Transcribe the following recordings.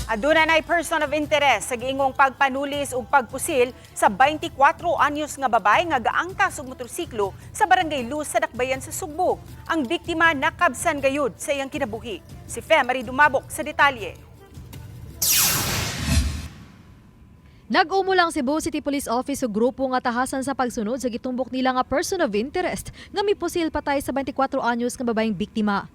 Aduna nay person of interest sa giingong pagpanulis ug pagpusil sa 24 anyos nga babae nga gaangkas og motorsiklo sa Barangay Luz sa Dakbayan sa Sugbo. Ang biktima nakabsan gayud sa iyang kinabuhi. Si Fe Marie Dumabok sa detalye. Nag-umulang Cebu City Police Office og grupo nga tahasan sa pagsunod sa gitumbok nila nga person of interest nga mipusil patay sa 24 anyos nga babaeng biktima.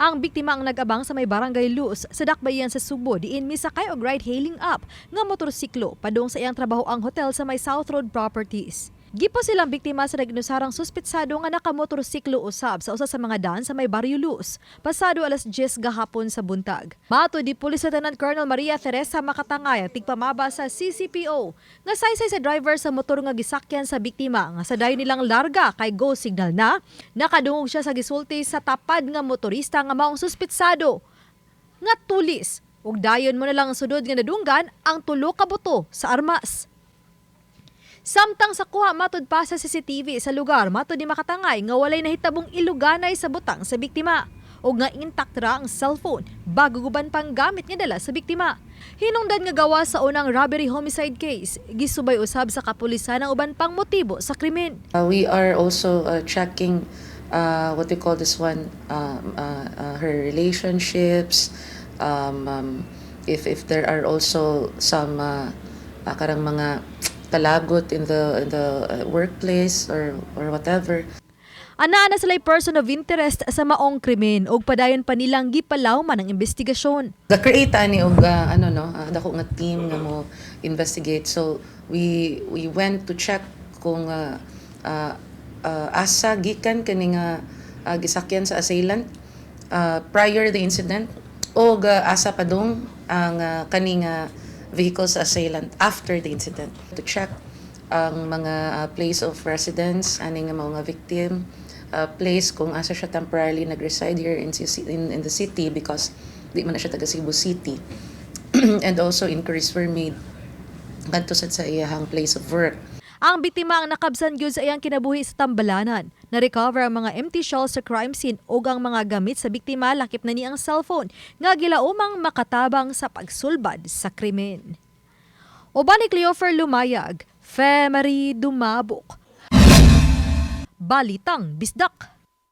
Ang biktima ang nag-abang sa may Barangay Luz sa Dakbayan sa Sugbo diin misakay og ride hailing app nga motorsiklo padung sa iyang trabaho ang hotel sa may South Road Properties. Gipusil ang biktima sa naginusarang suspitsado nga nakamotorsiklo usab sa usa sa mga daan sa may Barrio Luz, pasado alas 10 gahapon sa buntag. Matod ni Police Lieutenant Colonel Maria Teresa Makatangay, ang tigpamaba sa CCPO, nga saysay sa driver sa motor nga gisakyan sa biktima nga sa dayon nilang larga kay go signal na, nakadungog siya sa gisulti sa tapad nga motorista nga maong suspitsado nga tulis ug dayon mo na lang ang sudod nga nadunggan ang tulo ka buto sa armas. Samtang sa kuha matud pa sa CCTV sa lugar, matud ni Makatangay nga walay nahitabong iluganay sa butang sa biktima o nga intact ra ang cellphone bago guban pang gamit nga dala sa biktima. Hinungdan nga gawa sa unang robbery homicide case, gisubay usab sa kapulisan ang uban pang motibo sa krimen. We are also checking what we call this one, her relationships, if there are also some karang mga kalagot in the workplace or whatever. Anaa na sila person of interest sa maong krimen ug padayon pa nilang gipalawman ang investigasyon. The create ani og ano no, dako nga team nga mo investigate. So we went to check kung asa gikan kani nga gisakyan sa assailant prior the incident o asa padung ang kani nga vehicle sa assailant after the incident, to check ang mga place of residence ani nga mga victim, place kung asa siya temporarily nag-reside here in the city because di man na siya taga Cebu City, and also inquiries were made kadto sad sa iyahang place of work. Ang biktima ang nakabsan gyud sa iyang kinabuhi sa tambalanan. Na-recover ang mga empty shells sa crime scene ug ang mga gamit sa biktima, lakip na ni ang cellphone nga gilaumang makatabang sa pagsulbad sa krimen. Uban ni Cleofer Lumayag, Fe Marie Dumabok. Balitang Bisdak.